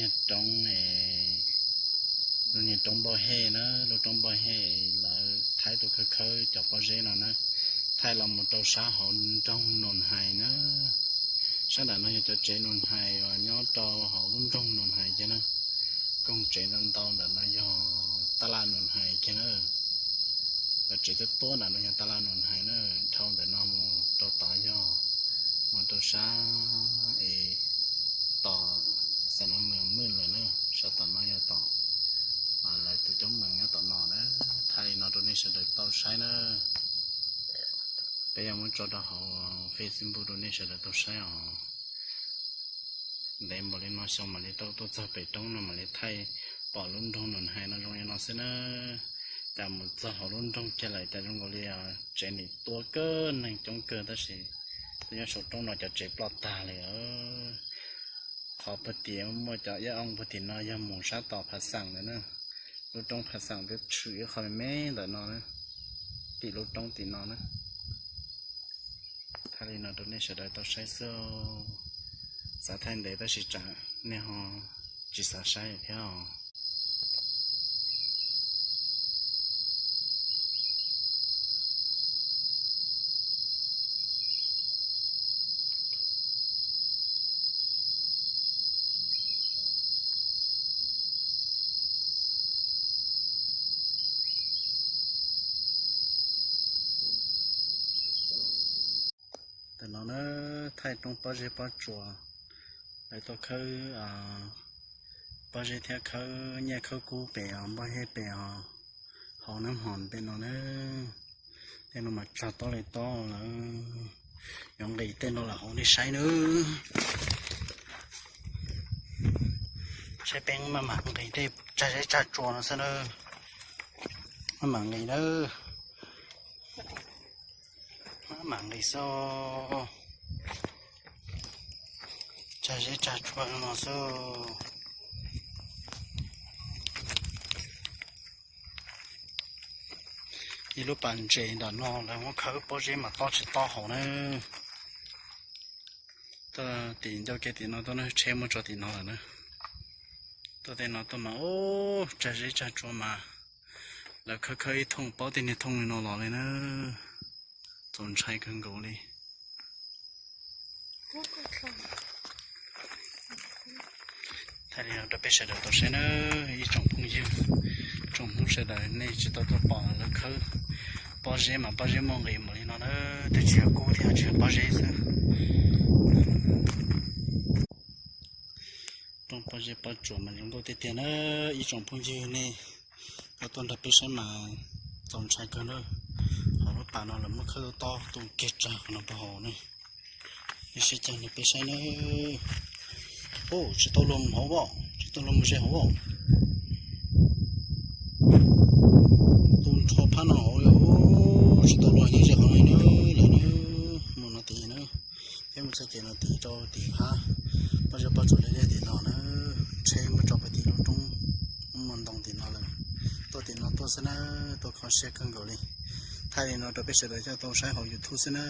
Roob, lub niag roob Npauj Hej na, lub roob Npauj Hej lawv thaij tuaj khawb khawb cov pob zeb no na, thaij los mus rau sab hauv nroog Nus Hais na. Sab nram no yog cov tsev Nus Hais uas nyob rau hauv lub nroog Nus Hais kiag na. Koog tsev ntau ntau ntawm no yog taj laj Nus Hais kiag na. Cov tsev tuab tuab nram no yog taj laj Nus Hais na. Dhau ntawm no mus rau tod yog, mus rau sab es tom Xam Nas Mees Mwj lawm na. Sab tom no yog tom lawv tus coob mees nyob tom no na. Thaij li no rau nej sawv daws tau saib na. Peb yuav muab tso rau hauv Facebook rau nej sawv daws tau saib os. Ntev npaum li no xyoo mam li tau tuaj txog pem roob no mam li thaij pom lub nroog Nus Hais no zoo li no xwb na. Cas mus txog hauv lub nroog kiag lawm cas zoo nkaus li tsev nim tuab kawg, neeg coob kawg tab sis tuaj nyob saum roob no cov tsev ploj tag li. Qhov puag tim muaj cov iab oo puag tim no yog mus sab tom Phav Xeem ntawd na. Lub roob Phav Xeem twb tshwm ib qho me me ntawm no na, tim lub roob tim no na. Thaij li no rau nej sawv daws tau saib xwb. Xav thaij ntev tab sis tsam nej ho tsis xav saib thiab os. Tam no na, thaij roob pob zeb pob tsuas, lawv tuaj khawb pob zeb thiab khawb nyiaj khawb kub pem os, Npauj Hej pem os, hauv nab hmo pem no na. Tej no mas tsag tob li tob lawm, yuav nqis tej no lawm hauv nej saib nawb. Saib peb maj mam nqis tej tsag zeb tsag tsua no xwb na. Maj mam nqis nawb. Maj mam nqis xwb. Tsag zeb tsag tsua no xwb. Ib lub pas ntses nram no lawv muab khawb pob zeb mas tob tsis tob hauv na. Tuaj tim ncauj kev tim no tuaj na, tsheb muab tso tim no lawm na. Tuaj tej no tuaj mas, ub, tsag zeb tsag tsua mas lawv khawb khawb ib thooj paub tej niag thooj li no los li na. Txaus ntshai kawg nkaus li. Thaij li no rau peb sawv daws tau saib nawb ib tsoom phooj ywg, tsoom Hmoob sawv daws, nej tsis tau tuaj pom lawv khawb pob zeb mas pob zeb muaj nqis npaum li no na, twb tsis yog kub thiab tsis yog pob zeb xwb. Roob pob zeb pob tsuas mas zoo nkauj tiag tiag na ib tsoom phooj ywg, nej tau tuaj nrog peb saib mas txaus ntshai kawg na. Hauv lub pas no lawv muab khawb tob tu kiag tsag qhov no puag hauv na. Nej sib cag nrog peb saib na. Ub, tsis tau luag mus hauv os, tsis tau luag mus ze hauv os. Tu nrho phab no hauv li, tsis tau luag nyob ze qhov no na, lawv na, mus no tid na. Peb mus txoj kev no tid rau tim phab pob zeb pob tsuas liab liab tim no na, tsheb muab tso pem tim lub roob muaj ntoo tim no lawm. Tuaj tim no tuaj xwb na, tuaj kho siab kawg nkaus li. Thaij li no rau peb sawv daws coj tau saib hauv YouTube xwb na.